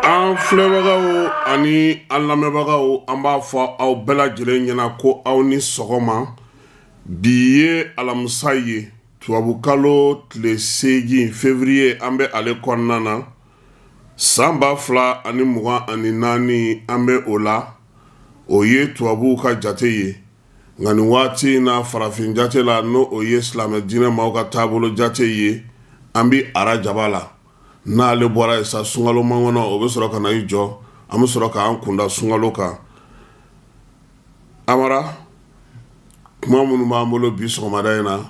An filɛbagaw ani an lamɛnbagaw, an b'a fɔ aw bɛɛ lajɛlen ɲɛna ko aw ni sɔgɔma. Bi ye alamisa ye, tubabukalo tile 8 février, an bɛ ale kɔnɔna na, san 2024, an bɛ o la. O ye tubabuw ka jate ye, nka nin waati in na, farafin jate la, n'o o ye silamɛ diinɛ maaw ka taabolo jate ye, an bɛ arajaba la. N'ale bɔra yen sa, sunkalo makɔnɔ o bɛ sɔrɔ ka na i jɔ, an bɛ sɔrɔ k'an kunda sunkalo kan. Amara, kuma minnu b'an bolo bi sɔgɔmada in na,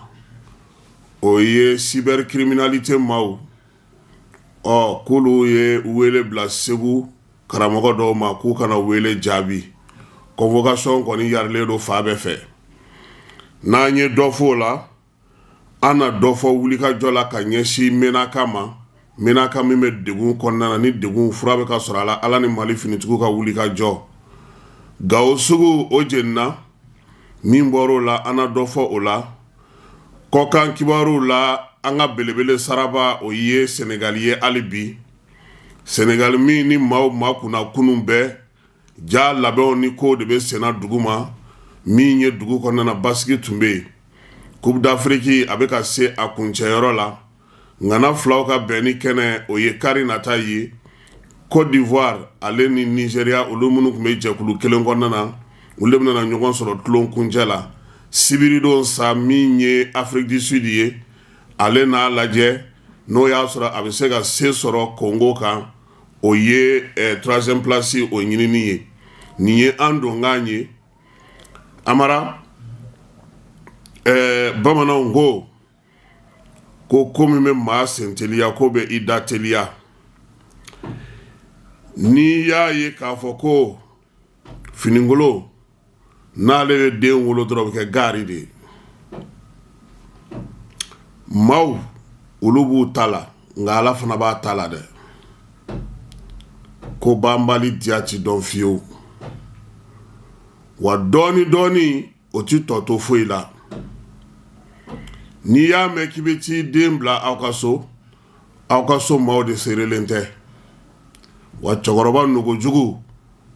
o ye cybercriminalité maaw, ɔ k'olu ye wele bila Segu karamɔgɔ dɔw ma k'u kana wele jaabi. Convocation kɔni yarilen don fan bɛɛ fɛ. N'an ye dɔ fɔ o la, an na dɔ fɔ wulikajɔ la ka ɲɛsin Menaka ma. Menaka min bɛ degun kɔnɔna na, ni degun fura bɛ ka sɔrɔ a la, Ala ni Mali finitigiw ka wulikajɔ. Gawo sugu o jenina, min bɔra o la, an na dɔ fɔ o la. Kɔkan kibaruw la, an ka belebele saraba, o ye Senegali ye hali bi. Senegali min ni maaw ma kunna kunun bɛɛ ja labɛnw ni kow de bɛ senna dugu ma, min ye dugu kɔnɔna na basigi tun bɛ yen. Coupe d'Afrique a bɛ ka se a kuncɛyɔrɔ la. Ŋana filaw ka bɛn ni kɛnɛ, o ye kari nata ye. Côte d'Ivoire ale ni Nigeria, olu minnu tun bɛ jɛkulu kelen kɔnɔna na, olu de bɛna ɲɔgɔn sɔrɔ tulon kuncɛ la sibiridon sa. Min ye Afrique du Sud ye, ale n'a lajɛ n'o y'a sɔrɔ a bɛ se ka se sɔrɔ Congo kan, o ye troisième place o ɲinini ye. Nin ye an donkan ye. Amara, bamananw ko ko min bɛ maa sen teliya, ko bɛ i da teliya. N'i y'a ye k'a fɔ ko finikolon n'ale ye den wolo dɔrɔn, o bɛ kɛ gaari de ye. Maaw, olu b'u ta la, nka Ala fana b'a ta la dɛ. Ko banbali diya ti dɔn fiyewu, wa dɔɔni dɔɔni o ti tɔ to foyi la. N'i y'a mɛn k'i bɛ t'i den bila aw ka so, aw ka so maaw de seerelen tɛ. Wa cɛkɔrɔba nogojugu,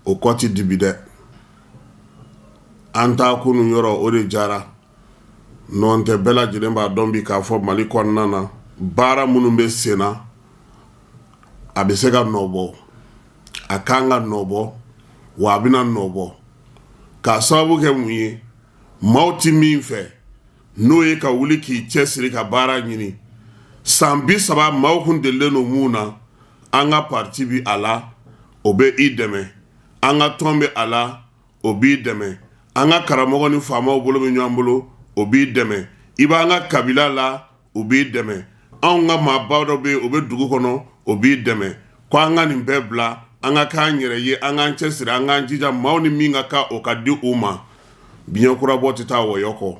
o kɔ ti dibi dɛ. An ta kunun yɔrɔ o de jara nɔn tɛ. Bɛɛ lajɛlen b'a dɔn bi k'a fɔ Mali kɔnɔna na, baara minnu bɛ sen na, a bɛ se ka nɔ bɔ, a kan ka nɔ bɔ, wa a bɛna nɔ bɔ. K'a sababu kɛ mun ye? Maaw tɛ min fɛ, n'o ye ka wuli k'i cɛ siri ka baara ɲini. San 30, maaw kun delilen don mun na? An ka parti bi a la, o bɛ i dɛmɛ. An ka tɔn bɛ a la, o b'i dɛmɛ. An ka karamɔgɔ ni faamaw bolo bɛ ɲɔgɔn bolo, o b'i dɛmɛ. I b'an ka kabila la, o b'i dɛmɛ. Anw ka maaba dɔ bɛ yen, o bɛ dugu kɔnɔ, o b'i dɛmɛ. Ko an ka nin bɛɛ bila, an ka k'an yɛrɛ ye, an k'an cɛsiri, an k'an jija. Maaw ni min ka kan, o ka di u ma. Biɲɛ kurabɔ tɛ taa wɔyɔ kɔ.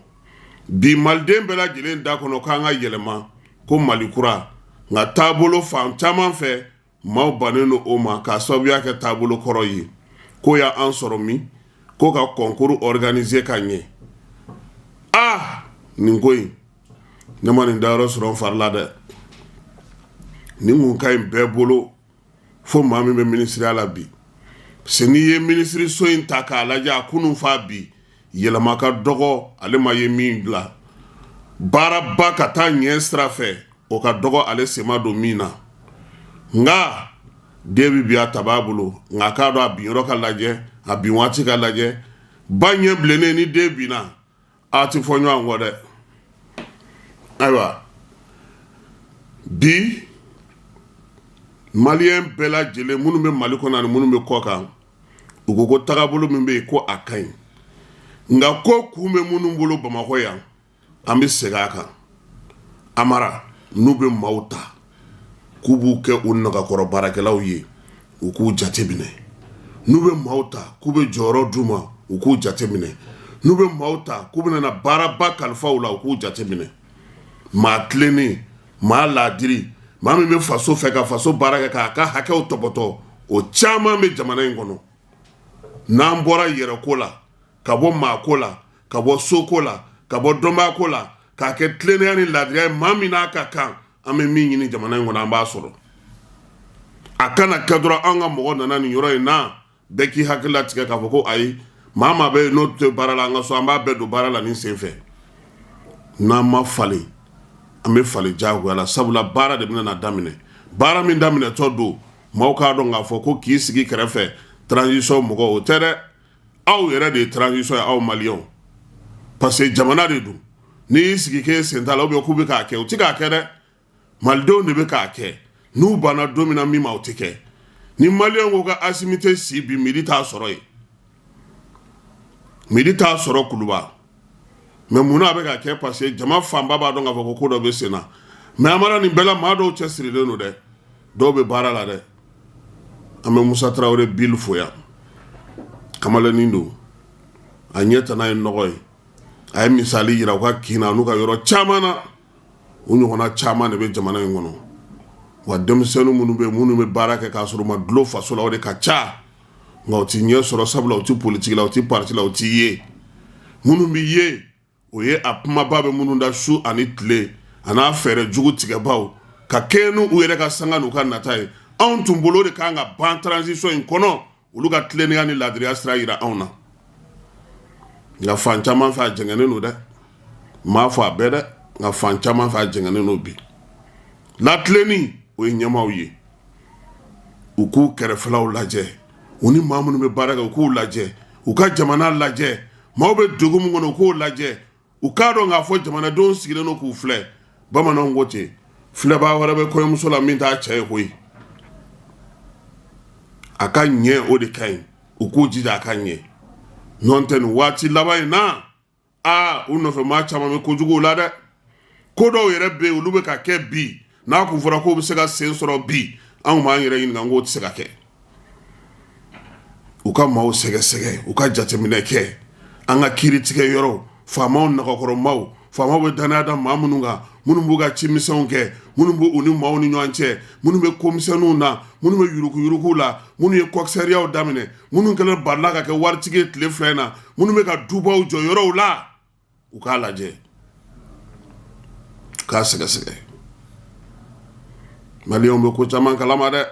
Bi maliden bɛɛ lajɛlen da kɔnɔ k'an ka yɛlɛma, ko Mali kura, nka taabolo fan caman fɛ, maaw bannen don o ma k'a sababuya kɛ taabolo kɔrɔ ye. Ko y'an sɔrɔ min ko ka concours organiser ka ɲɛ. Aa, nin ko in, ne ma nin dayɔrɔ sɔrɔ n fari la dɛ. Nin kun ka ɲi bɛɛ bolo. Fo maa min bɛ minisiriya la bi, parce que n'i ye minisiriso in ta k'a lajɛ, a kunun f'a bi, yɛlɛma ka dɔgɔ ale ma ye min bila baaraba ka taa ɲɛ sira fɛ, o ka dɔgɔ, ale sen ma don min na. Nka den bɛ bi, a ta b'a bolo, nka a k'a dɔn a bin yɔrɔ ka lajɛ, a bin waati ka lajɛ. Ba ɲɛ bilennen ni den binna, a ti fɔ ɲɔgɔn kɔ dɛ. Ayiwa, bi maliyɛn bɛɛ lajɛlen minnu bɛ Mali kɔnɔ ani minnu bɛ kɔ kan, u ko ko tagabolo min bɛ yen, ko a ka ɲi. Nka ko kun bɛ minnu bolo Bamakɔ yan, an bɛ segin a kan. Amara, n'u bɛ maaw ta k'u b'u kɛ u nagakɔrɔ baarakɛlaw ye, u k'u jate minɛ. N'u bɛ maaw ta k'u bɛ jɔyɔrɔ d'u ma, u k'u jate minɛ. N'u bɛ maaw ta k'u bɛna na baaraba kalifa u la, u k'u jate minɛ. Maa tilennen, maa laadiri, maa min bɛ faso fɛ, ka faso baara kɛ, k'a ka hakɛw tɔpɔtɔ, o caman bɛ jamana in kɔnɔ. N'an bɔra yɛrɛko la, ka bɔ maako la, ka bɔ soko la, ka bɔ dɔnbaako la, k'a kɛ tilennenya ni laadiriya ye, maa min n'a ka kan, an bɛ min ɲini jamana in kɔnɔ, an b'a sɔrɔ. A kana kɛ dɔrɔn an ka mɔgɔ nana nin yɔrɔ in na, bɛɛ k'i hakili latigɛ k'a fɔ ko ayi, maa maa bɛ yen n'o tɛ baara la an ka so, an b'a bɛɛ don baara la nin sen fɛ. N'an ma falen, an bɛ falen diyagoya la, sabula baara de bɛna daminɛ. Baara min daminɛtɔ don, maaw k'a dɔn k'a fɔ ko k'i sigi kɛrɛfɛ transition mɔgɔ, o tɛ dɛ. Aw yɛrɛ de ye transition ye, aw maliyɛnw, parce que jamana de don. N'i y'i sigi k'e sen t'a la, ou bien k'u bɛ k'a kɛ, u tɛ k'a kɛ dɛ, malidenw de bɛ k'a kɛ. N'u banna don min na min ma, o tɛ kɛ. Ni maliyɛnw ko ka Asimi tɛ si bi, midi t'a sɔrɔ yen, midi t'a sɔrɔ Kuluba. Mais munna a bɛ ka kɛ? Parce que jama fanba b'a dɔn k'a fɔ ko ko dɔ bɛ sen na. Mais Amara, nin bɛɛ la, maa dɔw cɛsirilen don dɛ, dɔw bɛ baara la dɛ. An bɛ Musa Tarawele Bill fo yan, kamalennin don, a ɲɛ tana ye nɔgɔ ye. A ye misali yira u ka kin na n'u ka yɔrɔ caman na. U ɲɔgɔnna caman de bɛ jamana in kɔnɔ. Wa denmisɛnnin minnu bɛ, minnu bɛ baara kɛ k'a sɔrɔ u ma dulon faso la, o de ka ca. Nka u ti ɲɛ sɔrɔ, sabula u ti politiki la, u ti parti la, u ti ye. Minnu bɛ ye, o ye a kumaba bɛ minnu da su ani tile, a n'a fɛɛrɛ jugu tigɛbaw ka kɛɲɛ n'u yɛrɛ ka sanga n'u ka nata ye. Anw tun bolo de kan ka ban transition in kɔnɔ, olu ka tilennenya ni laadiriya sira yira anw na. Nka fan caman fɛ, a jɛngɛnnen don dɛ. N m'a fɔ a bɛɛ dɛ, nka fan caman fɛ, a jɛngɛnnen don bi. Latilenni, o ye ɲɛmaaw ye, u k'u kɛrɛfɛlaw lajɛ, u ni maa minnu bɛ baara kɛ, u k'u lajɛ, u ka jamana lajɛ, maaw bɛ degun min kɔnɔ, u k'o lajɛ. U k'a dɔn k'a fɔ jamanadenw sigilen don k'u filɛ. Bamananw ko ten, filɛbaa wɛrɛ bɛ kɔɲɔmuso la min t'a cɛ ye koyi. A ka ɲɛ, o de ka ɲi. U k'u jija a ka ɲɛ, n'o tɛ nin waati laban in na, aa, u nɔfɛ maa caman bɛ kojugu la dɛ. Ko dɔw yɛrɛ bɛ yen, olu bɛ ka kɛ bi, n'a kun fɔra k'o bɛ se ka sen sɔrɔ bi, anw b'an yɛrɛ ɲininka k'o tɛ se ka kɛ. U ka maaw sɛgɛsɛgɛ, u ka jateminɛ kɛ an ka kiiri tigɛ yɔrɔ, faamaw nagakɔrɔmaw, faamaw bɛ danaya da maa minnu kan, minnu b'u ka cimisɛnw kɛ, minnu b'u ni maaw ni ɲɔgɔn cɛ, minnu bɛ komisɛnninw na, minnu bɛ yuruguyurugu la, minnu ye kɔkisɛriyaw daminɛ, minnu kɛlen balila ka kɛ waritigi ye tile 2 in na, minnu bɛ ka dubaw jɔ yɔrɔw la, u k'a lajɛ, k'a sɛgɛsɛgɛ. Maliyɛnw bɛ ko caman kalama dɛ.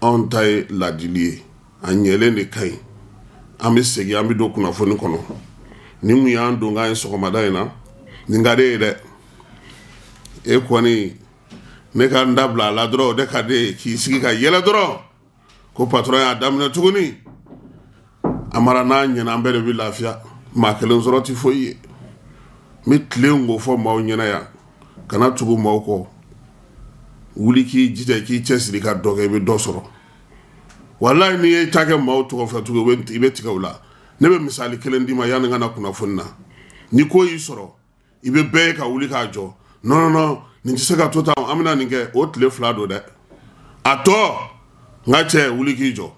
Anw ta ye ladili ye, a ɲɛlen de ka ɲi. An bɛ segin, an bɛ don kunnafoni kɔnɔ. Ni mun y'an donkan ye sɔgɔmada in na, nin ka di e ye dɛ. E kɔni, ne ka n da bila a la dɔrɔn, o de ka di e ye, k'i sigi ka yɛlɛ dɔrɔn ko patron y'a daminɛ tuguni. Amara, n'a ɲɛna, an bɛɛ de bɛ lafiya. Maa kelen sɔrɔ tɛ foyi ye. N bɛ tilen k'o fɔ maaw ɲɛna yan, kana tugu maaw kɔ. Wuli k'i jija, k'i cɛsiri ka dɔ kɛ, i bɛ dɔ sɔrɔ. Walayi, n'i ye ta kɛ maaw tɔgɔ fɛ tugun, i bɛ tigɛ u la. Ne bɛ misali kelen d'i ma yanni n ka na kunnafoni na. Ni ko y'i sɔrɔ, i bɛ bɛɛ ye ka wuli k'a jɔ: non, non, non, nin tɛ se ka to tan, an bɛna nin kɛ. O tile 2 don dɛ. A tɔ, n ka cɛ, wuli k'i jɔ.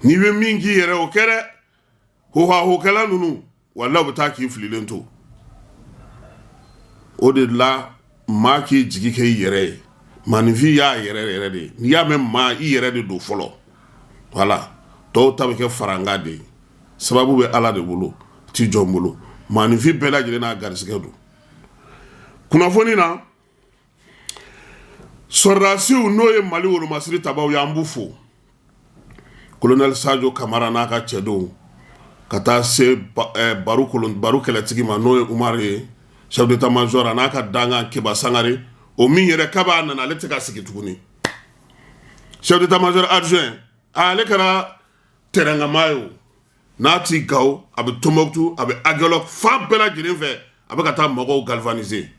N'i bɛ min k'i yɛrɛ, o kɛ dɛ. Hohahokɛla ninnu, walayi, u bɛ taa k'i fililen to. O de la, maa k'i jigi kɛ i yɛrɛ ye. Maaninfin y'a yɛrɛ yɛrɛ de ye. N'i y'a mɛn maa, i yɛrɛ de don fɔlɔ. Voilà, tɔw ta bɛ kɛ farankan de ye. Sababu bɛ Ala de bolo, ti jɔn bolo. Maaninfin bɛɛ lajɛlen n'a garisɛgɛ don. Kunnafoni na, Sɔrɔdasiw, n'o ye Mali wolomasiri tabaw ye, an b'u fo. Colonel Sajo Kamara n'a ka cɛdenw, ka taa se Baru Baru kɛlɛtigi ma, n'o ye Umaru ye, chef d'état major, a n'a ka dankan Keba Sangare, o min yɛrɛ kaba nana, ale tɛ ka sigi tuguni. Chef d'état major adjoint, ale kɛra tɛrɛngama ye. O n'a ti Gawo, a bɛ Tombouctou, a bɛ Aguelhok, fan bɛɛ lajɛlen fɛ, a bɛ ka taa mɔgɔw galvaniser.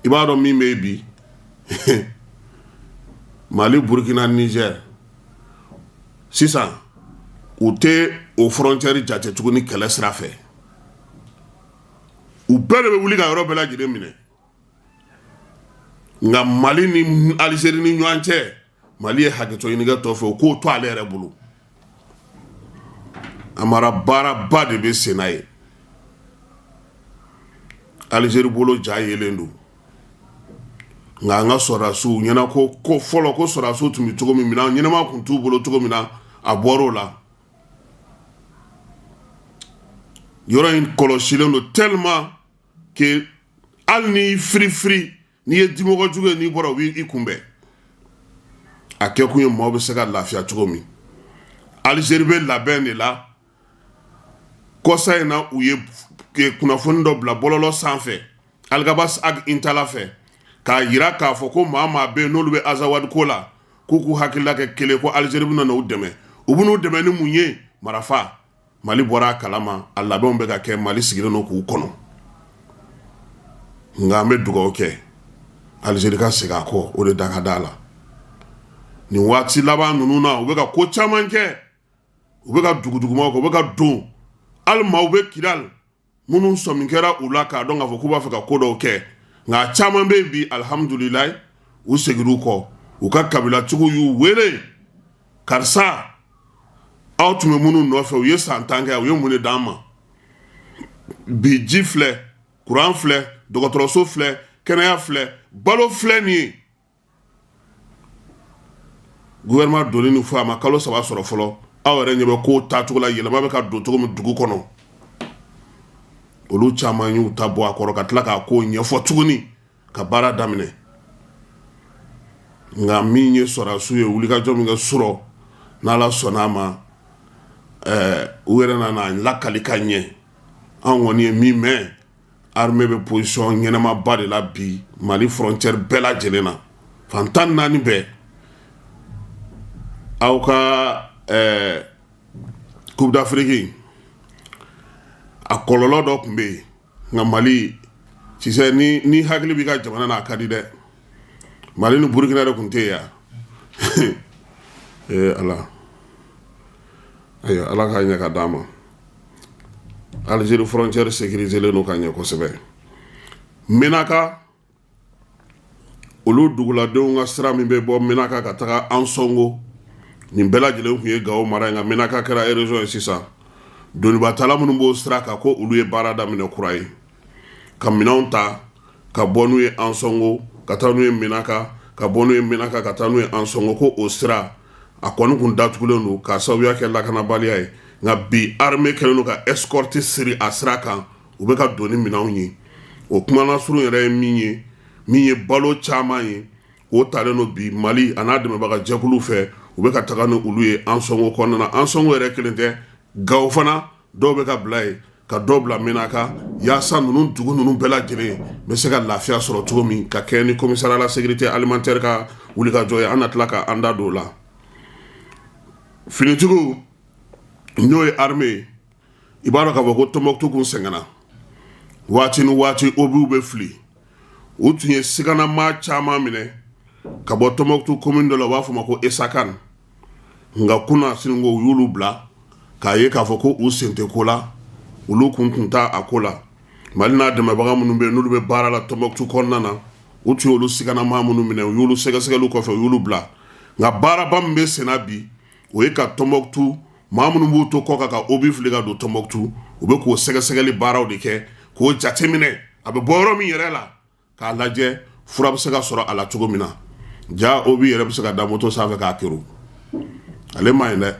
I b'a dɔn min bɛ yen bi, Mali, Burkina, Niger, sisan u tɛ o frontière jate tuguni. Kɛlɛ sira fɛ, u bɛɛ de bɛ wuli ka yɔrɔ bɛɛ lajɛlen minɛ. Nka Mali ni Alizeri ni ɲɔgɔn cɛ, Mali ye hakɛto ɲini kɛ tɔ fɛ, o k'o to ale yɛrɛ bolo. Amara, baaraba de bɛ sen ye. Alizeri bolo ja yelen don. Nka an ka sɔrɔdasiw ɲɛna ko fɔlɔ ko sɔrɔdasiw tun bɛ cogo min na, ɲɛnama tun t'u bolo cogo min na, a bɔra o la. Yɔrɔ in kɔlɔsilen don tellement que hali ni firifiri, n'i ye dimɔgɔ jugu ye, n'i bɔra, u b'i kunbɛn. A kɛ kun ye maaw bɛ se ka lafiya cogo min. Alizeri bɛ labɛn de la. Kɔsa in na, u ye kunnafoni dɔ bila bɔlɔlɔ sanfɛ, Alghabass Ag Intalla fɛ, k'a jira k'a fɔ ko maa maa bɛ yen, n'olu bɛ Azawadi ko la, k'u k'u hakilila kɛ kelen, ko Alizeri bɛna n'u dɛmɛ. U bɛn'u dɛmɛ ni mun ye? Marifa. Mali bɔra a kalama, a labɛnw bɛ ka kɛ. Mali sigilen don k'u kɔnɔ. Nka an bɛ dugawu kɛ, Alizeri ka segin a kɔ, o de da ka da la. Nin waati laban ninnu na, u bɛ ka ko caman kɛ, u bɛ ka dugudugumaw kɛ, u bɛ ka don. Hali maaw bɛ Kidali minnu sɔmi kɛra u la k'a dɔn k'a fɔ k'u b'a fɛ ka ko dɔw kɛ. Nka caman bɛ yen bi, alihamudulilayi, u seginna u kɔ. U ka kabilatigiw y'u wele: "Karisa, aw tun bɛ minnu nɔfɛ, u ye san 10 kɛ, u ye mun de d'an ma bi? Ji filɛ, kuran filɛ, dɔgɔtɔrɔso filɛ, kɛnɛya filɛ, balo filɛ nin ye." Gouvernement donni ni fɔ a ma kalo 3 sɔrɔ fɔlɔ, aw yɛrɛ ɲɛ bɛ ko taacogo la, yɛlɛma bɛ ka don cogo min dugu kɔnɔ. Olu caman y'u ta bɔ a kɔrɔ ka tila k'a ko ɲɛfɔ tuguni ka baara daminɛ. Nka min ye sɔrɔdasiw ye, wulikajɔ min kɛ surɔ, n'Ala sɔnna a ma, u yɛrɛ nana lakali ka ɲɛ. Anw kɔni ye min mɛn, armée bɛ position ɲɛnamaba de la bi Mali frontière bɛɛ lajɛlen na, fan 14 bɛɛ. Aw ka Coupe d'Afrique, a kɔlɔlɔ dɔ tun bɛ yen. Nka Mali, tu sais, ni hakili b'i ka jamana na, a ka di dɛ. Mali ni Burukina de tun tɛ yen yan. Ee Ala, ayiwa, Ala k'a ɲɛ ka d'an ma. Algérie frontière sécurisé don ka ɲɛ kosɛbɛ. Menaka, olu duguladenw ka sira min bɛ bɔ Menaka ka taga Ansongo, nin bɛɛ lajɛlen tun ye Gawo mara ye, nka Menaka kɛra région ye sisan. Donibatala minnu b'o sira kan, ko olu ye baara daminɛ kura ye ka minɛnw ta ka bɔ n'u ye Ansongo ka taa n'u ye Menaka, ka bɔ n'u ye Menaka ka taa n'u ye Ansongo, ko o sira a kɔni kun datugulen don k'a sababuya kɛ lakanabaliya ye. Nka bi, armée kɛlen don ka escorte siri a sira kan, u bɛ ka don ni minɛnw ye. O kumana surun yɛrɛ ye min ye, min ye balo caman ye, o talen don bi Mali a n'a dɛmɛbaga jɛkuluw fɛ, u bɛ ka taga ni olu ye Ansongo kɔnɔna na. Ansongo yɛrɛ kelen tɛ, Gawo fana dɔw bɛ ka bila yen, ka dɔw bila Menaka, yaasa ninnu dugu ninnu bɛɛ lajɛlen bɛ se ka lafiya sɔrɔ cogo min, ka kɛ ni commissariat la sécurité alimentaire ka wulikajɔ ye. An na tila ka an da don o la. Finitigiw, n'o ye armée ye, i b'a dɔn k'a fɔ ko Tɔnbɔkutu kun sɛgɛnna waati ni waati, obuw bɛ fili. U tun ye siganamaa caman minɛ ka bɔ Tɔnbɔkutu commune dɔ la, u b'a fɔ ma ko Esakan. Nka kunna siniko, u y'olu bila k'a ye k'a fɔ ko u sen tɛ ko la, olu kun t'a a ko la. Mali n'a dɛmɛbaga minnu bɛ yen, n'olu bɛ baara la Tɔnbɔkutu kɔnɔna na, u tun y'olu siganamaa minnu minɛ, u y'olu sɛgɛsɛgɛliw kɔfɛ, u y'olu bila. Nka baaraba min bɛ senna bi, o ye ka Tɔnbɔkutu maa minnu b'u to kɔ kan ka obus fili ka don Tɔnbɔkutu, u bɛ k'o sɛgɛsɛgɛli baaraw de kɛ, k'o jateminɛ a bɛ bɔ yɔrɔ min yɛrɛ la, k'a lajɛ fura bɛ se ka sɔrɔ a la cogo min na. Ja obus yɛrɛ bɛ se ka da moto sanfɛ k'a kero, ale ma ɲi dɛ.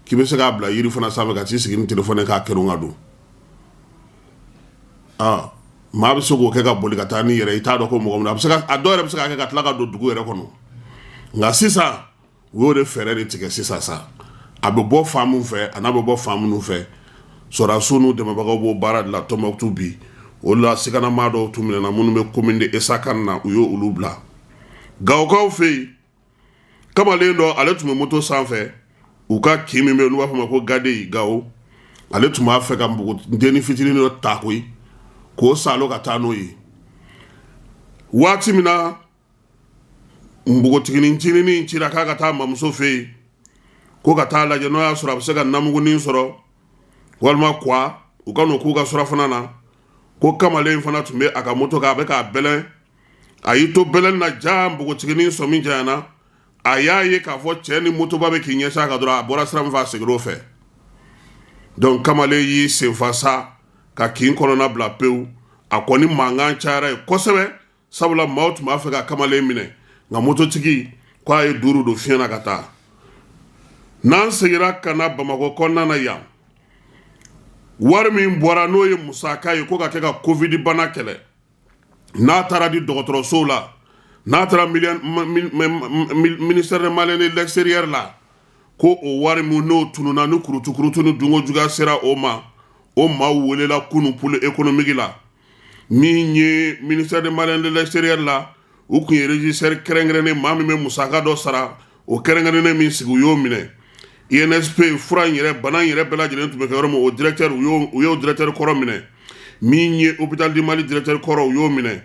K'i bɛ se k'a bila yiri fana sanfɛ ka t'i sigi ni telefɔni k'a kero ka don. Aa, Maa bɛ se k'o kɛ ka boli ka taa n'i yɛrɛ, i t'a dɔn ko mɔgɔ min a bɛ se a dɔw yɛrɛ bɛ se ka kɛ ka tila ka don dugu yɛrɛ kɔnɔ. Nka sisan u y'o de fɛɛrɛ de tigɛ sisan sa, a bɛ bɔ fan min fɛ a n'a bɛ bɔ fan minnu fɛ, sɔrɔdasiw n'u dɛmɛbagaw b'o baara de la Tɔnbukutu bi. O la siganamaa dɔw tun minɛna minnu bɛ commune de Essakane na, u y'olu bila. Gawokaw fɛ yen, kamalen dɔ, ale tun bɛ moto sanfɛ, u ka kin min bɛ yen n'u b'a fɔ ma ko Gadeyi Gawo, ale tun b'a fɛ ka npogodennin fitinin dɔ ta koyi k'o salo ka taa n'o ye. Waati min na npogotiginin ncinin cira k'a ka taa mamuso fɛ yen ko ka taa lajɛ n'o y'a sɔrɔ a bɛ se ka namugunin sɔrɔ walima kwa u ka n'o k'u ka surafana na, ko kamalen fana tun bɛ a ka moto kan, a bɛ k'a bɛlɛn. A y'i to bɛlɛn na ja, npogotiginin sɔmi janyana, a y'a ye k'a fɔ cɛ ni motoba bɛ k'i ɲɛsin a kan dɔrɔn, a bɔra sira min fɛ, a seginna o fɛ. Donc kamalen y'i senfa sa ka kin kɔnɔna bila pewu. A kɔni mankan cayara yen kosɛbɛ, sabula maaw tun b'a fɛ ka kamalen minɛ, nka mototigi ko a ye duuru don fiɲɛ na ka taa. N'an seginna ka na Bamakɔ kɔnɔna na yan, wari min bɔra n'o ye musaka ye ko ka kɛ ka covid bana kɛlɛ, n'a taara di dɔgɔtɔrɔsow la, n'a taara ministère des Maliens de l'extérieur la, ko o wari min n'o tununa ni kurutukurutu ni dunko juguya sera o ma, o maaw welela kunun pôle économique la. Min ye ministère des Maliens de l'extérieur la, u tun ye régisseur kɛrɛnkɛrɛnnen, maa min bɛ musaka dɔ sara, o kɛrɛnkɛrɛnnen min sigi, u y'o minɛ. INSP, fura in yɛrɛ, bana in yɛrɛ bɛɛ lajɛlen tun bɛ kɛ yɔrɔ min, o directeur, u y'o directeur kɔrɔ minɛ. Min ye hôpital du Mali directeur kɔrɔ, u y'o minɛ.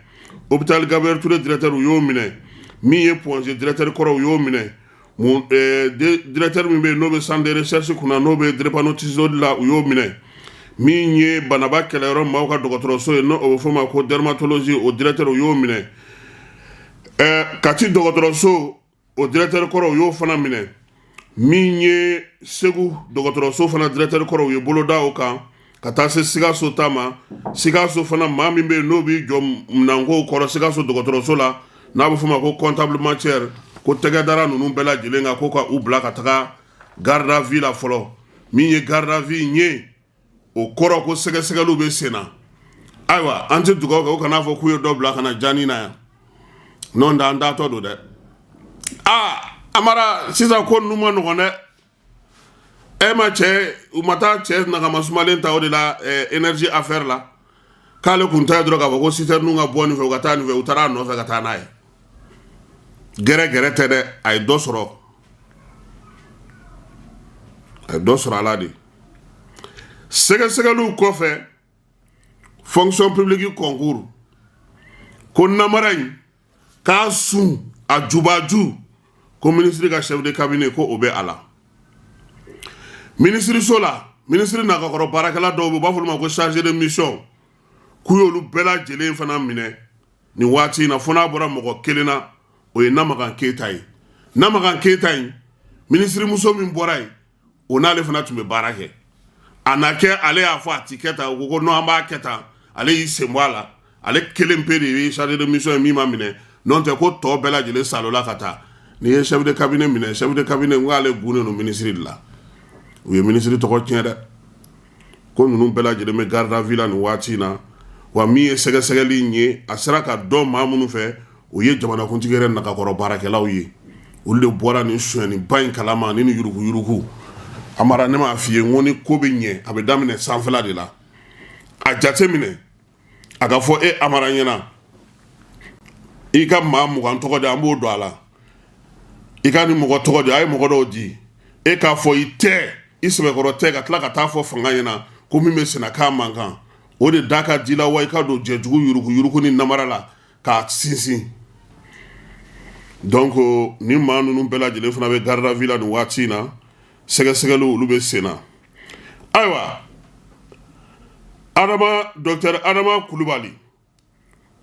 Hôpital Gabriel Touré directeur, u y'o minɛ. Min ye Point G directeur kɔrɔ, u y'o minɛ. Directeur min bɛ yen n'o bɛ centre de recherche kunna, n'o bɛ drépanocytose la, u y'o minɛ. Min ye banaba kɛlɛyɔrɔ maaw ka dɔgɔtɔrɔso ye, n'o bɛ f'o ma ko dermatologie, o directeur, u y'o minɛ. Kati dɔgɔtɔrɔso, o directeur kɔrɔ, u y'o fana minɛ. Min ye Segu dɔgɔtɔrɔso fana directeur kɔrɔ, u ye bolo da o kan ka taa se Sikaso ta ma. Sikaso fana, maa min bɛ yen n'o b'i jɔ minɛnkow kɔrɔ Sikaso dɔgɔtɔrɔso la, n'a bɛ f'o ma ko comptable matière, ko tɛgɛ dara ninnu bɛɛ lajɛlen kan, ko ka u bila ka taga garde à vue la fɔlɔ. Min ye garde à vue in ye, o kɔrɔ ko sɛgɛsɛgɛliw bɛ sen na. Ayiwa, an tɛ dugawu kɛ o kan'a fɔ k'u ye dɔ bila ka na jani na yan, n'o tɛ an taatɔ don dɛ. Aa Amara, sisan ko ninnu ma nɔgɔn dɛ. E ma cɛ, u ma taa cɛ nagama sumalen ta o de la énergie affaire la, k'ale kun ta ye dɔrɔn k'a fɔ ko citerne ka bɔ nin fɛ, u ka taa nin fɛ, u taara a nɔfɛ ka taa n'a ye. Gɛrɛ gɛrɛ tɛ dɛ, a ye dɔ sɔrɔ, a ye dɔ sɔrɔ a la de. Sɛgɛsɛgɛliw kɔfɛ, fonction publique concours ko namara in k'a sun a jubaju, ko minisiri ka chef de cabinet, ko o bɛ a la minisiriso la. Minisiri nagakɔrɔ baarakɛla dɔw bɛ, u b'a fɔ olu ma ko chargé de mission, k'u y'olu bɛɛ lajɛlen fana minɛ nin waati in na, fo n'a bɔra mɔgɔ kelen na, o ye Namakan Keyita ye. Namakan Keyita in, minisirimuso min bɔra yen, o n'ale fana tun bɛ baara kɛ. A na kɛ ale y'a fɔ a ti kɛ tan, u ko non, an b'a kɛ tan, ale y'i sen bɔ a la. Ale kelen pe de ye chargé de mission ye min ma minɛ, n'o tɛ ko tɔ bɛɛ lajɛlen salola ka taa. N'i ye chef de cabinet minɛ, chef de cabinet, n k'ale gunnen don minisiri de la, u ye minisiri tɔgɔ tiɲɛ dɛ. Ko ninnu bɛɛ lajɛlen bɛ garde à vue la nin waati in na. Wa min ye sɛgɛsɛgɛli in ye, a sera ka dɔn maa minnu fɛ, o ye jamanakuntigi yɛrɛ nagakɔrɔ baarakɛlaw ye. Olu de bɔra nin sonyɛniba in kalama ni yuruguyurugu. Amara, ne m'a f'i ye n ko ni ko bɛ ɲɛ, a bɛ daminɛ sanfɛla de la. A jate minɛ, a ka fɔ e Amara ɲɛna, i ka maa 20 tɔgɔ di, an b'o don a la. I ka ni mɔgɔ tɔgɔ di, a ye mɔgɔ dɔw di, e k'a fɔ i tɛ, i sɛbɛkɔrɔ tɛ, ka tila ka taa fɔ fanga ɲɛna ko min bɛ senna k'a man kan, o de da ka di la wa i ka don jɛjugu yuruguyurugu ni namara la k'a sinsin. Donc ni maa ninnu bɛɛ lajɛlen fana bɛ garde à vue la nin waati in na, sɛgɛsɛgɛliw olu bɛ sen na. Ayiwa, Adama, docteur Adama Kulubali,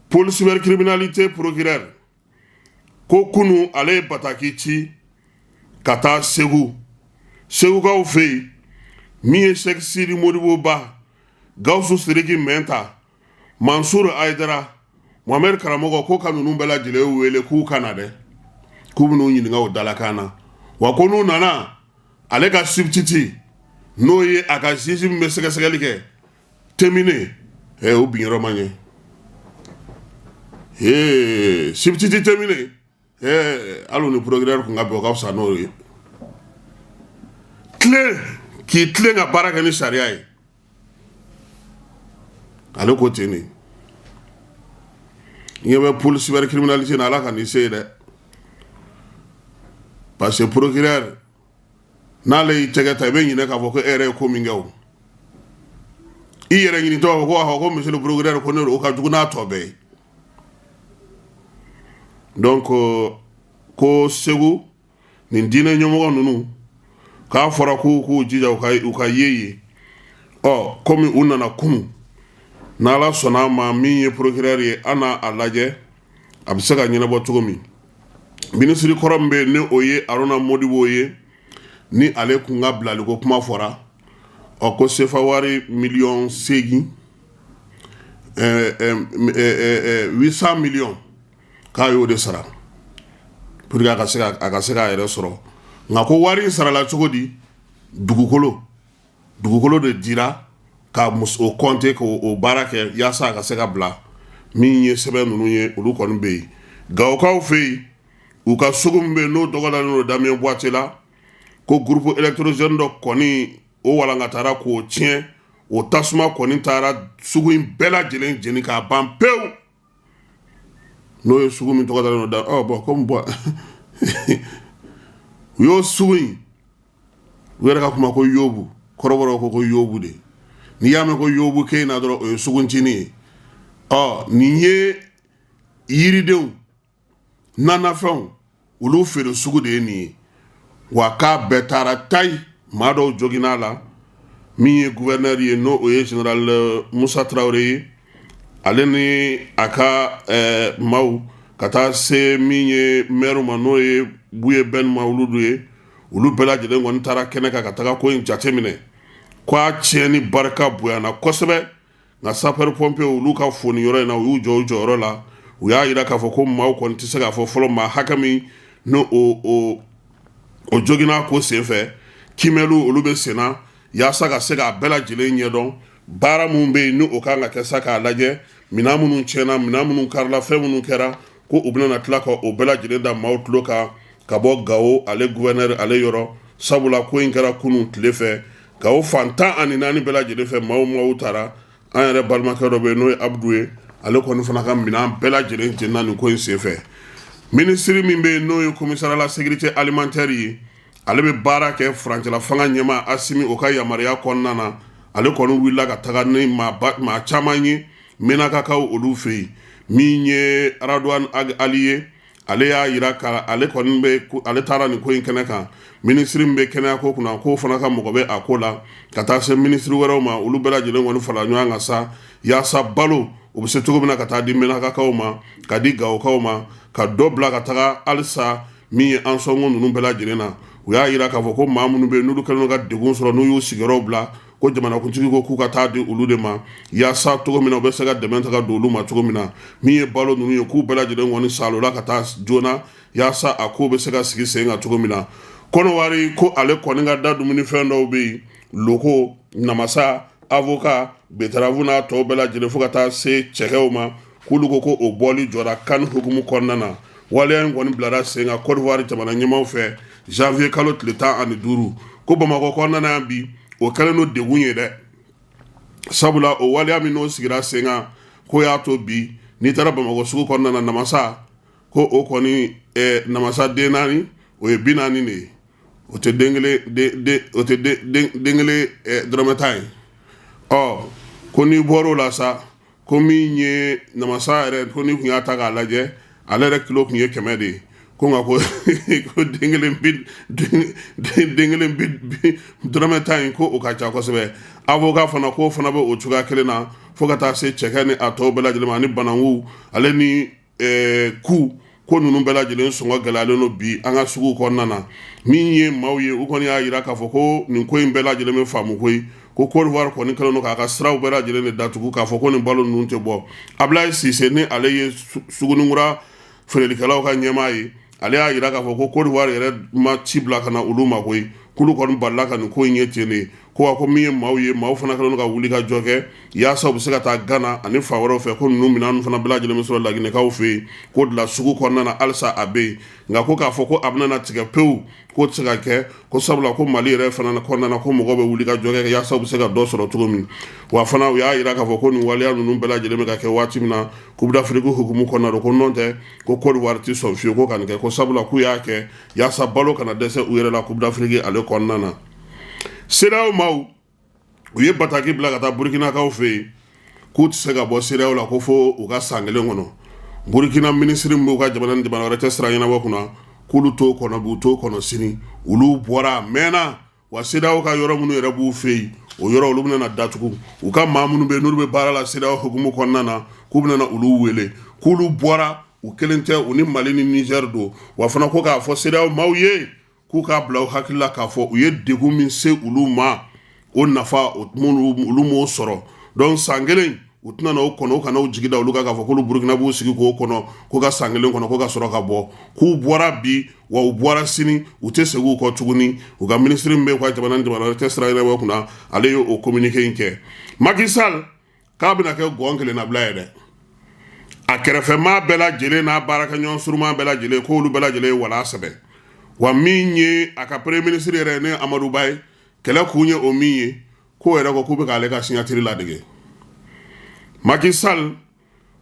pôle cybercriminalité procureur, ko kunu ale ye bataki ci ka taa Segu, Segukaw fɛ yen. Min ye Sɛki Sidi Modibo Ba, Gawusu Sidiki Mɛnta, Mansur Ayidara, Mohamed Karamɔgɔ, ko ka ninnu bɛɛ lajɛlen wele k'u ka na dɛ, k'u bɛn'u ɲininka o dalakan na. Wa ko n'u nana, ale ka substitut, n'o ye a ka juge min bɛ sɛgɛsɛgɛli kɛ, Temine, o binyɔrɔ ma ɲɛ. Ee, substitut tɛ minɛ. Ee, hali ni procureur kun ka bɛn, o ka fisa n'o ye. Tilen k'i tilen ka baara kɛ ni sariya ye, ale ko ten de. Ɲɛ bɛ pôle cybercriminalité na, ala ka n'i se ye dɛ, parce que procureur n'ale y'i tɛgɛ ta, i bɛ ɲinɛ k'a fɔ ko e yɛrɛ ye ko min kɛ. O i yɛrɛ ɲinitɔ b'a fɔ ko ahɔ, ko monsieur le procureur, ko ne o ka jugu n'a tɔ bɛɛ ye. Donc ko Segu nin diinɛ ɲɛmɔgɔ ninnu, k'a fɔra k'u k'u jija u ka ye yen. Ɔ, komi u nana kunun, n'ala sɔnna a ma, min ye procureur ye, an n'a a lajɛ a bɛ se ka ɲɛnabɔ cogo min. Minisiri kɔrɔ min bɛ yen, ni o ye Aruna Modibo ye, ni ale kun ka bilaliko kuma fɔra, ɔ, ko sefa wari miliyɔn 8, 800 millions, k'a y'o de sara pour que a ka se k'a yɛrɛ sɔrɔ. Nka ko wari in sarala cogo di? Dugukolo de dira ka o compter k'o baara kɛ yaasa a ka se ka bila. Min ye sɛbɛn ninnu ye, olu kɔni bɛ yen Gawokaw fɛ yen. U ka sugu min bɛ yen, n'o tɔgɔ dalen don Damien Boiteux la, ko groupe électrogène dɔ kɔni o walankatara k'o tiɲɛ. O tasuma kɔni taara sugu in bɛɛ lajɛlen jeni k'a ban pewu. N'o ye sugu min tɔgɔ dalen don da, ɔ bɔn, komi bɔn u y'o sugu in, u yɛrɛ ka kuma ko yobu, kɔrɔbɔrɔw ko ko yobu de. N'i y'a mɛn ko yobu kɛ in na dɔrɔn, o ye suguncinin ye. Ɔ, nin ye yiridenw, nanafɛnw, olu feere sugu de ye nin ye. Wa k'a bɛɛ taara tayi, maa dɔw joginna la. Min ye gouverneur ye, n'o o ye général Musa Tarawele ye, ale ni a ka maaw ka taa se min ye maire ma, n'o ye Buye Ben Mawuludu ye, olu bɛɛ lajɛlen kɔni taara kɛnɛ kan ka taga ko in jateminɛ. Ko a tiɲɛni barika bonyana kosɛbɛ. Nka sapeur pompier, olu ka foni yɔrɔ in na, u y'u jɔ u jɔyɔrɔ la. U y'a jira k'a fɔ ko maaw kɔni tɛ se k'a fɔ fɔlɔ maa hakɛ min n'o o joginna ko senfɛ. Kiimɛliw, olu bɛ senna yaasa ka se k'a bɛɛ lajɛlen ɲɛdɔn. Baara minnu bɛ yen, ni o kan ka kɛ sa, k'a lajɛ minɛn minnu tiɲɛna, minɛn minnu karila, fɛn minnu kɛra, ko u bɛna tila ka o bɛɛ lajɛlen da maaw tulo kan ka bɔ Gawo ale gouverneur ale yɔrɔ. Sabula ko in kɛra kunun tile fɛ, Gawo fan 14 bɛɛ lajɛlen fɛ, maaw taara. An yɛrɛ balimakɛ dɔ bɛ yen, n'o ye Abudu ye, ale kɔni fana ka minɛn bɛɛ lajɛlen jenina nin ko in senfɛ. Minisiri min bɛ yen, n'o ye commissariat la sécurité alimentaire ye, ale bɛ baara kɛ furancɛla fanga ɲɛmaa Asimi o ka yamaruya kɔnɔna na, ale kɔni wulila ka taga ni maa caman ye Menakakaw olu fɛ yen. Min ye Araduwan Ali ye, ale y'a jira ka ale kɔni bɛ, ale taara nin ko in kɛnɛ kan. Minisiri min bɛ kɛnɛya ko kunna, k'o fana ka mɔgɔ bɛ a ko la, ka taa se minisiri wɛrɛw ma. Olu bɛɛ lajɛlen kɔni fara ɲɔgɔn kan sa yaasa balo o bɛ se cogo min na ka taa di Menakakaw ma, ka di Gawokaw ma, ka dɔ bila ka taga halisa min ye Ansɔngo ninnu bɛɛ lajɛlen na. U y'a jira k'a fɔ ko maa minnu bɛ yen, n'olu kɛlen don ka degun sɔrɔ, n'u y'u sigiyɔrɔw bila, ko jamanakuntigi ko k'u ka taa di olu de ma yaasa cogo min na u bɛ se ka dɛmɛ ta ka don olu ma cogo min na. Min ye balo ninnu ye, k'u bɛɛ lajɛlen kɔni salola ka taa joona yaasa a ko bɛ se ka sigi sen kan cogo min na. Kɔnɔwari ko ale kɔni ka da dumunifɛn dɔw bɛ yen, loko, namasa, avocat, betterave n'a tɔw bɛɛ lajɛlen, fo ka taa se cɛkɛw ma, k'olu ko ko o bɔli jɔra CAN hukumu kɔnɔna na. Waleya in kɔni bilara sen kan Côte d'Ivoire jamana ɲɛmaaw fɛ janvier kalo tile 15. Ko Bamakɔ kɔnɔna na yan bi, o kɛlen don degun ye dɛ, sabula o waleya min n'o sigira sen kan, ko y'a to bi n'i taara Bamakɔ sugu kɔnɔna na, namasa ko o kɔni namasa den naani, o ye 40 de ye, o tɛ den kelen, o tɛ den kelen dɔrɔmɛ 10 ye. Ɔ, ko n'i bɔr'o la sa, ko min ye namasa yɛrɛ, ko n'i tun y'a ta k'a lajɛ, ale yɛrɛ kilo tun ye 100 de ye. Ko nka ko den kelen bi, den kelen bi dɔrɔmɛ 10 in, ko o ka ca kosɛbɛ. Avocat fana, k'o fana bɛ o cogoya kelen na, fo ka taa se cɛkɛ ni a tɔw bɛɛ lajɛlen ma, ani bananku ale ni ku, ko ninnu bɛɛ lajɛlen sɔngɔ gɛlɛyalen don bi an ka sugu kɔnɔna na. Min ye maaw ye, u kɔni y'a jira k'a fɔ ko nin ko in bɛɛ lajɛlen bɛ faamu koyi, ko Côte d'Ivoire kɔni kɛlen don k'a ka siraw bɛɛ lajɛlen de datugu k'a fɔ ko nin balo ninnu tɛ bɔ. Abulayi Sise, ni ale ye Suguninkura feerelikɛlaw ka ɲɛmaa ye, ale y'a jira k'a fɔ ko Côte d'Ivoire yɛrɛ ma ci bila ka na olu ma koyi, k'olu kɔni balila ka nin ko in ye ten de. Ko wa ko min ye maaw ye, maaw fana kɛlen don ka wuli ka jɔ kɛ yaasa u bɛ se ka taa Gana ani fan wɛrɛw fɛ, ko ninnu minɛn fana bɛɛ lajɛlen bɛ sɔrɔ Laginɛkaw fɛ yen. Ko de la sugu kɔnɔna na halisa a bɛ yen, nka ko k'a fɔ ko a bɛna na tigɛ pewu, k'o tɛ se ka kɛ, ko sabula ko Mali yɛrɛ fana kɔnɔna na, ko mɔgɔw bɛ wuli ka jɔ kɛ yaasa u bɛ se ka dɔ sɔrɔ cogo min. Wa fana u y'a jira k'a fɔ ko nin waleya ninnu bɛɛ lajɛlen bɛ ka kɛ waati min na, Coupe d'Afrique hukumu kɔnɔna don, ko nɔn tɛ ko Côte d'Ivoire tɛ sɔn fiyewu ko ka nin kɛ, ko sabula k'u y'a kɛ yaasa balo kana dɛsɛ u yɛrɛ la Coupe d'Afrique ale kɔnɔna na. CEDEAO maaw, u ye bataki bila ka taa Burukinakaw fɛ yen k'u tɛ se ka bɔ CEDEAO la ko fo u ka san kelen kɔnɔ. Burukina minisiri min b'u ka jamana ni jamana wɛrɛ cɛ sira ɲɛnabɔ kunna, k'olu t'o kɔnɔ bi, u t'o kɔnɔ sini. Olu bɔra a mɛnna. Wa CEDEAO ka yɔrɔ minnu yɛrɛ b'u fɛ yen, o yɔrɔ olu bɛna na datugu. U ka maa minnu bɛ yen n'olu bɛ baara la CEDEAO hukumu kɔnɔna na, k'u bɛna na olu wele. K'olu bɔra, u kelen tɛ, u ni Mali ni Niger don. Wa fana ko k'a fɔ CEDEAO maaw ye k'u k'a bila u hakili la k'a fɔ u ye degun min se olu ma, o nafa olu m'o sɔrɔ. Donc san kelen u tɛna na o kɔnɔ, u kana u jigi da olu kan k'a fɔ k'olu Burukina b'u sigi k'o kɔnɔ k'u ka san kelen kɔnɔ ko ka sɔrɔ ka bɔ. K'u bɔra bi, wa u bɔra sini, u tɛ segin u kɔ tuguni. U ka minisiri min bɛ u ka jamana ni jamana wɛrɛ cɛ sira ɲɛnabɔ kunna, ale ye o communiqué in kɛ. Macky Sall k'a bɛna kɛ gɔn kelennabila ye dɛ. A kɛrɛfɛmaa bɛɛ lajɛlen n'a baarakɛɲɔgɔn surunman bɛɛ lajɛlen, k'olu bɛɛ lajɛlen ye wala sɛbɛ. Wa min ye a ka premier ministre yɛrɛ ne Amadou Ba ye, kɛlɛ kun ye o min ye, k'o yɛrɛ ko k'u bɛ k'ale ka signature ladege. Macky Sall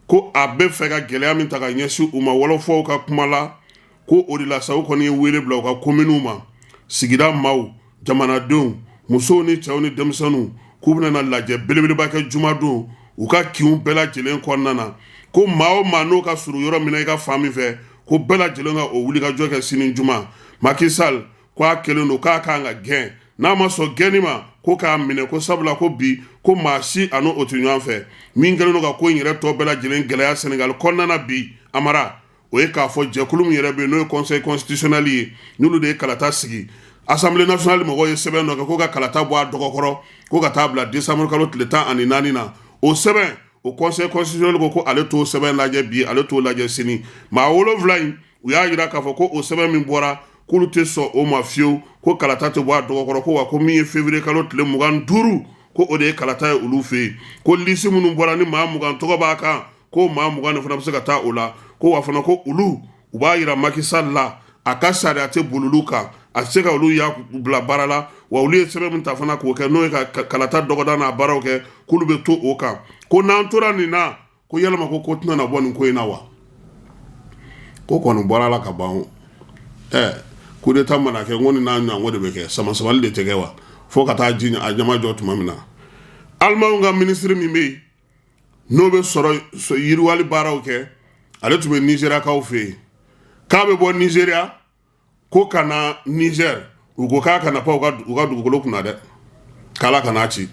ko a bɛ fɛ ka gɛlɛya min ta ka ɲɛsin u ma, wɔlɔfɔw ka kuma la, ko o de la sa u kɔni ye wele bila u ka kominiw ma, sigida maaw, jamanadenw, musow ni cɛw ni denmisɛnninw, k'u bɛna na lajɛ belebeleba kɛ jumadon u ka kinw bɛɛ lajɛlen kɔnɔna na, ko maa o maa n'o ka surun yɔrɔ min na, i ka fan min fɛ, ko bɛɛ lajɛlen ka o wulikajɔ kɛ sini juma. Macky Sall ko a kɛlen don k'a kan ka gɛn, n'a ma sɔn gɛnni ma, ko k'a minɛ, ko sabula ko bi ko maa si a n'o tɛ ɲɔgɔn fɛ. Min kɛlen don ka ko in yɛrɛ tɔ bɛɛ lajɛlen gɛlɛya Senegal kɔnɔna na bi, Amara, o ye k'a fɔ jɛkulu min yɛrɛ bɛ yen n'o ye conseil constitutionnel ye, n'olu de ye kalata sigi, Assemblée nationale mɔgɔw ye sɛbɛn dɔ kɛ ko ka kalata bɔ a dɔgɔkɔrɔ, ko ka taa bila décembre kalo tile 14 na. O sɛbɛn o, conseil constitutionnel ko ko ale t'o sɛbɛn lajɛ bi, ale t'o lajɛ sini. Maa 7 in, u y'a jira k'a fɔ ko o sɛbɛn min bɔra, k'olu tɛ sɔn o ma fiyewu, ko kalata tɛ bɔ a dɔgɔkɔrɔ, ko wa ko min ye février kalo tile 25, ko o de ye kalata ye olu fɛ yen, ko lisi minnu bɔra ni maa 20 tɔgɔ b'a kan, ko maa 20 de fana bɛ se ka taa o la, ko wa fana ko olu u b'a jira Macky Sall la, a ka sariya tɛ boli olu kan, a tɛ se ka olu ya bila baara la. Wa olu ye sɛbɛn min ta fana k'o kɛ, n'o ye ka kalata dɔgɔda n'a baaraw kɛ, k'olu bɛ to o kan, ko n'an tora nin na, ko yalama ko tɛna na bɔ nin ko in na wa? Ko kɔni bɔra la ka ban. Ɛ, coup d'état mana kɛ, n ko nin n'a ɲɔgɔn de bɛ kɛ, sama-samali de tɛ kɛ wa, fo ka taa ji a ɲɛmajɔ tuma min na. Alimanw ka minisiri min bɛ yen n'o bɛ sɔrɔ yiriwali baaraw kɛ, ale tun bɛ Nizeriyakaw fɛ yen, k'a bɛ bɔ Nizeriya ko ka na Niger, u ko k'a kana pan u ka dugukolo kunna dɛ, k'Ala kan'a ci.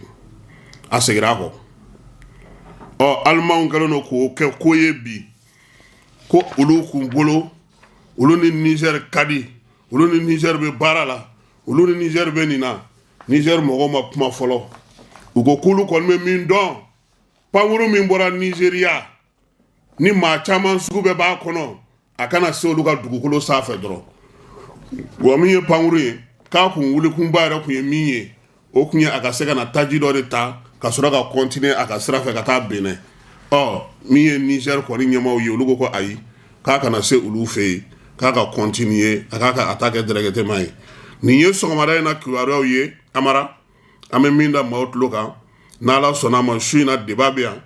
A seginna a kɔ. Ɔ, Alimanw kɛlen don k'o kɛ ko ye bi, ko olu kun bolo, olu ni Niger ka di, olu ni Niger bɛ baara la, olu ni Niger bɛ nin na. Niger mɔgɔw ma kuma fɔlɔ. U ko k'olu kɔni bɛ min dɔn, pankuru min bɔra Nizeriya ni maa caman sugu bɛɛ b'a kɔnɔ, a kana se olu ka dugukolo sanfɛ dɔrɔn. Wa min ye pankuru ye, k'a kun wulikunba yɛrɛ kun ye min ye, o kun ye a ka se ka na taji dɔ de ta ka sɔrɔ ka continuer a ka sira fɛ ka taa Benin. Ɔ, min ye Niger kɔni ɲɛmaaw ye, olu ko ko ayi, k'a kana se olu fɛ yen, k'a ka continuer a k'a ka a ta kɛ directement ye. Nin ye sɔgɔmada in na kibaruyaw ye, Amara, an bɛ min da maaw tulo kan. N'Ala sɔnna a ma, su in na débat bɛ yan.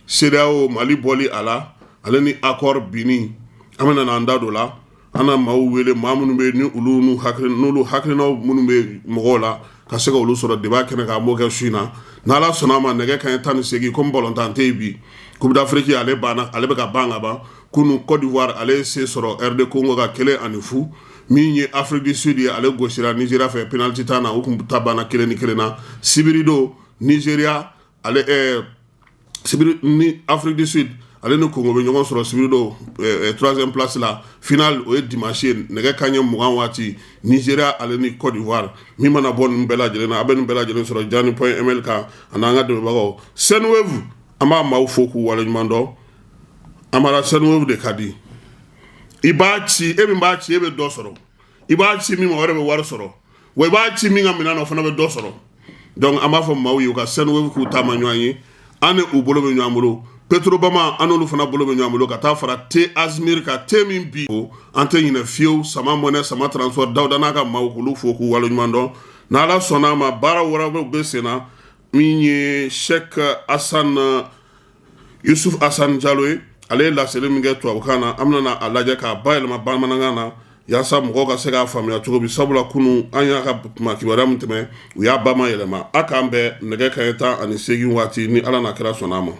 CEDEAO, Mali bɔli a la, ale ni accord binni, an bɛna n'an da don la. An na maaw wele, maa minnu bɛ ni olu n'u hakili n'olu hakilinaw minnu bɛ mɔgɔw la, ka se ka olu sɔrɔ débat kɛnɛ kan. An b'o kɛ su in na n'Ala sɔnna a ma, nɛgɛ kanɲɛ 18. Komi balontan tɛ yen bi, Coupe d'Afrique ale banna, ale bɛ ka ban ka ban. Kunun, Côte d'Ivoire ale ye se sɔrɔ RD Congo ka 1-0. Min ye Afrique du Sud ye, ale gosira Nigeria fɛ penalty ta na, u kun ta banna 1-1 na. Sibiri don, Nigeria ale sibiri ni Afrique du Sud ale ni Congo bɛ ɲɔgɔn sɔrɔ sibiri don troisième place la. Finale, o ye dimanche ye, nɛgɛ kanɲɛ 20 waati, Nigeria ale ni Côte d'Ivoire. Min mana bɔ ninnu bɛɛ lajɛlen na, a bɛ nin bɛɛ lajɛlen sɔrɔ jani.ml kan, ani an ka dɛmɛbagaw Senwave. An b'a maaw fo k'u waleɲuman dɔn. Amara, Senwave de ka di. I b'a ci, e min b'a ci, e bɛ dɔ sɔrɔ. I b'a ci min ma, o yɛrɛ bɛ wari sɔrɔ. Wa i b'a ci min ka minɛn na, o fana bɛ dɔ sɔrɔ. Donc an b'a fɔ maaw ye, u ka Sendwave k'u taama ɲɔgɔn ye. An ni u bolo bɛ ɲɔgɔn bolo. Petrobama, an n'olu fana bolo bɛ ɲɔgɔn bolo ka taa fara te Azmir ka te min bi an tɛ ɲinɛ fiyewu. Sama mɔnɛ, Sama Transport, Dawuda n'a ka maaw, k'olu fo k'u waleɲuman dɔn. N'Ala sɔnna a ma, baara wɛrɛw bɛ sen na. Min ye Sheikh Asan Yusuf Asan Jalo ye, ale ye laseli min kɛ tubabukan na, an bɛna a lajɛ k'a bayɛlɛma bamanankan na yaasa mɔgɔw ka se k'a faamuya cogo min, sabula kunun an y'a ka kuma kibaruya min tɛmɛ, u y'a ba ma yɛlɛma. A k'an bɛn nɛgɛ kanɲɛ 18 waati, ni Ala n'a kira sɔnna a ma.